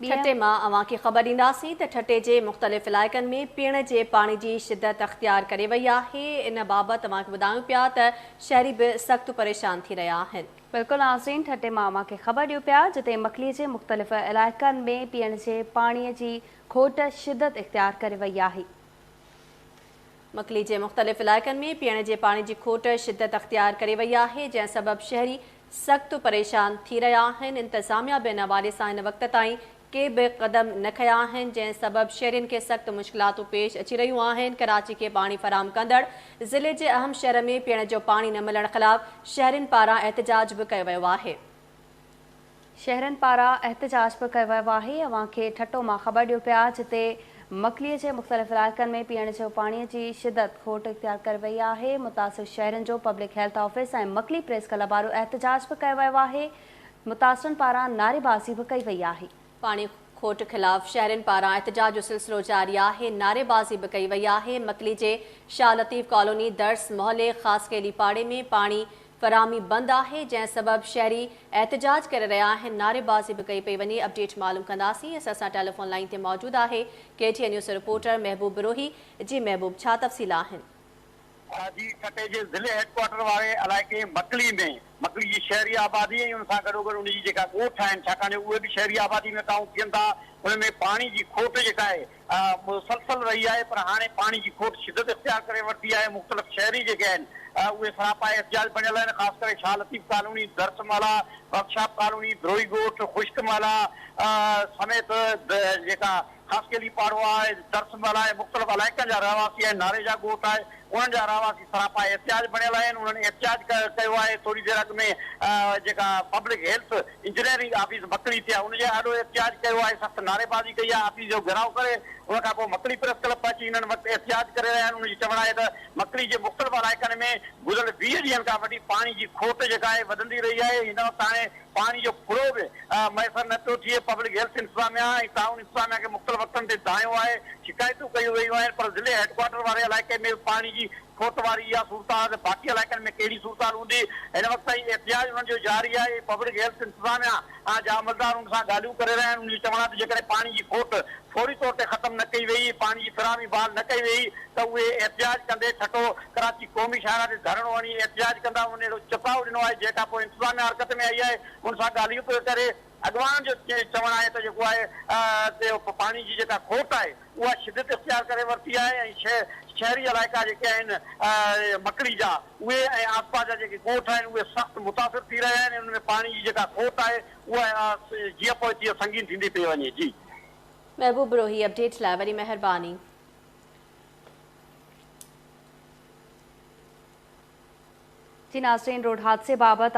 ٺٽي مان اوهان کي خبر ڏينداسين ته ٺٽي جي مختلف علائقن ۾ پيئڻ جي پاڻي جي شدت اختيار ڪري وئي آهي، ان بابت اوهان کي ٻڌايون پيا ته شهري به سخت پريشان ٿي رهيا آهن. بلڪل ناظرين ٺٽي مان اوهان کي خبر ڏيون پيا جتي مڪلي جي مختلف علائقن ۾ پيئڻ جي پاڻي جي کوٽ شدت اختيار ڪري وئي آهي. مڪلي جي مختلف علائقن ۾ پيئڻ جي پاڻي جي کوٽ شدت اختيار ڪري وئي آهي، جنهن سبب شهري سخت پريشان ٿي رهيا آهن، انتظاميا به ان حوالي سان هن وقت تائين ڪي به قدم نه کنيا آهن، جنهن سبب شهرين کي سخت مشڪلاتون پيش اچي رهيون آهن، ڪراچي کي پاڻي فراهم ڪندڙ ضلعي جي اهم شهر ۾ پيئڻ جو پاڻي نه ملڻ خلاف شهرين پاران احتجاج به ڪيو ويو آهي. شهرين پاران احتجاج به ڪيو ويو آهي. اوهان کي ٺٽو مان خبر ڏيون پيا جتي مڪلي جي مختلف علائقن ۾ پيئڻ جو پاڻي جي شدت کوٽ اختيار ڪري وئي آهي. متاثر شهرين جو public health office ۽ Makli press club آڏو احتجاج به ڪيو ويو آهي. متاثرن پاران نعريبازي به ڪئي وئي آهي. پاڻي کوٽ خلاف شهرين پاران احتجاج جو سلسلو جاري آهي، نعريبازي به ڪئي وئي آهي. مڪلي جي شاهه لطيف ڪالوني، درس محلي، خاصخيلي پاڙي ۾ پاڻي فراهمي بند آهي، جنهن سبب شهري احتجاج ڪري رهيا آهن، نعريبازي به ڪئي پئي وڃي، اپڊيٽ معلوم ڪنداسين، اسان سان ٽيليفون لائين تي موجود آهي K T N news reporter Mehboob Brohi, جي محبوب ڇا تفصيل آهن؟ جي ٺٽي جي ضلعي هيڊ ڪوارٽر واري علائقي مڪلي ۾ مڪلي جي شهري آبادي ۽ ان سان گڏوگڏ ان جي جيڪا ڳوٺ آهن ڇاڪاڻ جو اهي به شهري آبادي ۾ ڪائونٽ ٿين ٿا ان ۾ پاڻي جي کوٽ جيڪا آهي مسلسل رهي آهي پر هاڻي پاڻي جي کوٽ شدت اختيار ڪري ورتي آهي، مختلف شهري جيڪي آهن اهي سراپا احتجاج بڻيل آهن، خاص ڪري شاهه لطيف ڪالوني، درس محلا، ورڪشاپ ڪالوني، بروهي ڳوٺ، خشڪ محلا سميت جيڪا خاصخيلي پاڙو آهي، درس محلا ۽ مختلف علائقن جا رهواسي آهن، ناريجا ڳوٺ آهي انهن جا رهواسي سراپا احتجاج بڻيل آهن، انهن احتجاج ڪيو آهي، ٿوري دير اڳ ۾ جيڪا public health engineering office Makli تي ان جي آڏو احتجاج ڪيو آهي، سخت نعريبازي ڪئي آهي، آفيس جو گهيراء ڪري ان کان پوء مڪلي پريس ڪلب پهچي هنن وقت احتجاج ڪري رهيا آهن، انهن جو چوڻ آهي ته مڪلي جي مختلف علائقن ۾ گذريل 20 ڏينهن کان وٺي پاڻي جي کوٽ جيڪا آهي وڌندي رهي آهي، هن وقت هاڻي پاڻي جو ڦڙو به ميسر نه پيو ٿئي، پبلڪ هيلٿ انتظاميا ۽ ٽائون انتظاميا کي مختلف وقتن تي دانهيو آهي، شڪايتون ڪيون ويون آهن پر ضلعي هيڊڪوارٽر واري علائقي ۾ به پاڻي جي کوٽ واري اها صورتحال ته باقي علائقن ۾ ڪهڙي صورتحال هوندي؟ هن وقت تائين احتجاج انهن جو جاري آهي ۽ پبلڪ هيلٿ انتظاميا جا عملدار انهن سان ڳالهيون ڪري رهيا آهن. انهن جو چوڻ آهي ته جيڪڏهن پاڻي جي کوٽ فوري طور تي ختم نه ڪئي وئي ۽ پاڻي جي فراهمي بحال نه ڪئي وئي ته اهي احتجاج ڪندي ٺٽو ڪراچي قومي شاهراهه تي ڌرڻو هڻي احتجاج ڪندا. انهن اهڙو چتاء ڏنو آهي جنهن کان پوء انتظاميا حرڪت ۾ آئي آهي ان سان ڳالهيون پيو ڪري. اڳواڻن جو چوڻ آهي ته جيڪو آهي پاڻي جي جيڪا کوٽ آهي اها شدت اختيار ڪري ورتي آهي ۽ شهري علائقا جيڪي آهن مڪلي جا اهي ۽ آس پاس جا جيڪي ڳوٺ آهن اهي سخت متاثر ٿي رهيا آهن ۽ انهن ۾ پاڻي جي جيڪا کوٽ آهي اها جيئن پوء تيئن سنگين ٿيندي پئي وڃي. جي. محبوب بروهي اپڊيٽ لاء وڏي مهرباني. جي ناظرين روڊ حادثي بابت.